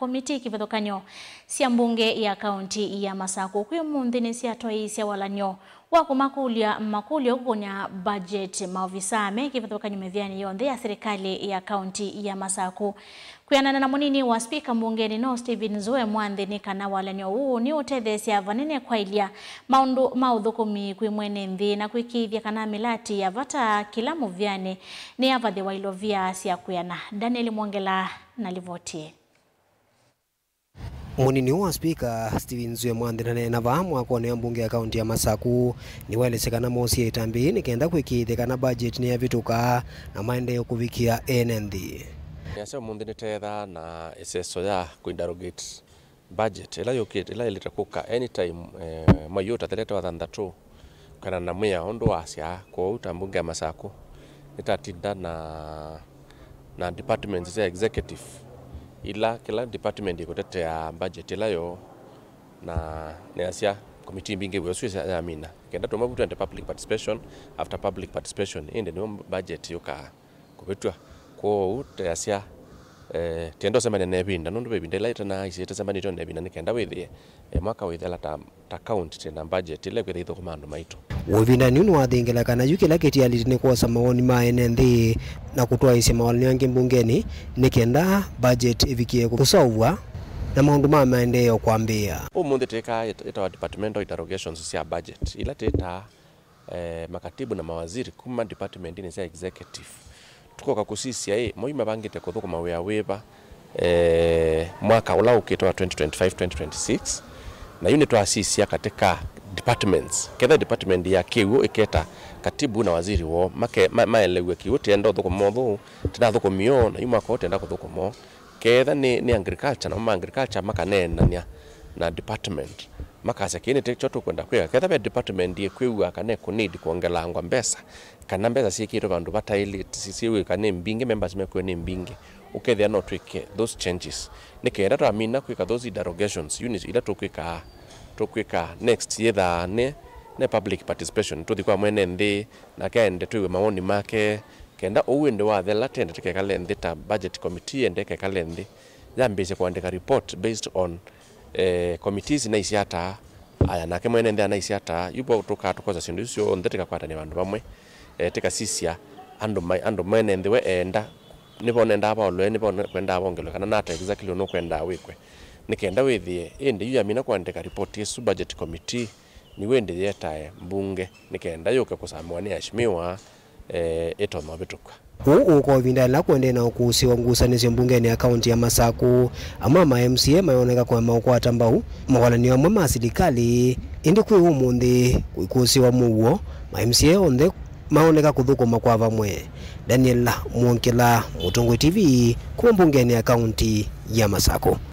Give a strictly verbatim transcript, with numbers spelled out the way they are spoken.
Komitii kĩvathũkany'o sya mbunge ya kaunti ya Masakũ kwĩ ũmũnthĩ nĩsyatwaĩĩsya walany'o wa kũmakũlya makũlyo kũkũnya budget maovisaa me kĩvathũkany'o mĩvĩanĩ yonthe ya silikalĩ ya kaunti ya Masakũ. Kwĩanana na mũnini wa spika mbungenĩ no Stephen Nzue Mwanthi nĩ kana walany'o ũũ nĩũtetheesya vanene kwaĩlya maũndũ ma ũthũkũmi kwĩ mwene nthĩ na kwĩkĩĩthya kana mĩlati ya vata kĩla mũvĩanĩ nĩyavathĩwa ilovia sya kwĩana. Daniel Mwongela na livoti ĩĩ. Mũnini wa spika, Stephen Nzue Mwanthi, ndaneena vaa mwakonĩ wa mbunge ya kaunti ya Masakũ, nĩwaelesya kana moosie ĩtambya yĩĩ nĩ kenda kwĩkĩĩthya kana budget nĩyavĩtũka na maendeeo kũvikĩa ene nthĩ. Nĩasya ũmũnthĩ nĩteethaa na ĩseso ya kũinterrogate budget ĩla yũkĩte, ĩla ĩlĩte kũka anytime, eh, mwai ũyũ ũtathelete wa thanthatũ. Kana na mwĩao ũndũ wasya. Kwoou ta mbunge ya Masakũ, nĩtatinda na, na departments sya executive, ila kĩla department ĩkũtetea budget ĩla yoo, na nĩasya committee mbingĩ wĩo syĩ yamina kenda tũmwe vu twende public participation after public participation, ĩndĩ nĩyo budget yũkaa kũvĩtw'a. Kwoou teasya, eh, tienda ũsemania na ĩvinda, nũndũ ve ĩvinda ĩla ĩtanaisye ĩtasembanĩtwe na ĩvinda, nĩ kenda wĩthĩe, eh, mwaka wĩthela ta, ta county twĩ na budget ĩla ĩkwĩtha ĩithũkũma andũ maitũ. Ũvindanĩ ũũ nĩwathingĩla kana yu kĩla kĩtialĩte nĩ kwosa mawoni ma ene nthĩ na kũtwaĩĩsya mawalany'o angĩ mbungenĩ nĩ kenda budget ĩvikĩe kũseũvw'a na maũndũ ma maendeeo kwambĩĩa. Ũmũnthĩ twĩkaa ĩt-, ĩtawa departmental interrogations sya budget, ila twĩtaa eh, makatibu na mawaziri kuma department-inĩ sya executive. Tũkoka kũsisya ĩ, moi mavangĩte kũthũkũma wĩa wĩva, eh, mwaka ũla ũkĩte wa twenty twenty-five, twenty twenty-six. Na yu nĩtwasisya katika departments. Ketha department ya kĩw'ũ ĩketa katibu na waziri woo, make-, ma-, maelew'e kĩw'ũ tĩenda ũthũkũma ũthũ, tĩnathũkũmio, na yu mwaka ũũ tĩenda kũthũkũma. Ketha nĩ, nĩ agriculture, namo ma agriculture makaneenany'a na department, makasya, "Kĩĩ nĩkyo tũkwenda kwĩka." Ketha ve department yĩkwĩw'a kana ĩkũnidi kwongelangwa mbesa, kana mbesa syĩkĩtwe vandũ vataĩlĩte, syĩw'ĩka nĩ mbingĩ, members mekwĩw'a nĩ mbingĩ, ũkethĩa no twĩke those changes. Nĩ kenda twamina kwĩka those interrogations, units ila tũkwĩkaa, tũkwĩka next yĩthaa nĩ, nĩ public participation, tũthi kwa mwene nthĩ, nake aende twĩw'e mawoni make, kenda ũu ĩndĩ wathela, tende tũkekale nthĩ ta budget committee, ende ĩkekale nthĩ, yambĩĩsye kũandĩka report based on, eh, committees naisye ata, aya, nake mwene nthĩ anaisye ata, yu vo tũkaa tũkosa syĩndũ isu syonthe, tĩkakwatanĩa vandũ vamwe, eh, tĩkasisya andũ ma-, andũ mwene nthĩ we eenda, nĩvo nendaa vaolwe, nĩvo ne-, kwendaa vongelwe, kana nata exactly ũnũkwendaa wĩkwe, nĩ kenda wĩthĩe, ĩndĩ yu yamina kũandĩka report ĩsu budget committee, nĩw'o ĩndĩ yetae mbunge, nĩ kenda yũke kũsamĩwa nĩ aheshimiwa, eh, ĩtonya ũvĩtũkw'a. Ũu ũũka o ĩvinda yĩla kũendee na ũkũsĩ wa ngusanĩsyo mbungenĩ ya kaunti ya Masakũ, amwe ma M C A mayoneka kũema ũkwata mbau mawalany'o amwe ma silikalĩ, ĩndĩ kwĩ ũmũnthĩ kũikũsĩwa mũuo, ma M C A onthe mayoneka kũthũkũma kwa vamwe. Daniel Mwongela, Mũtongoi T V, kuma mbungenĩ ya kaunti ya Masakũ.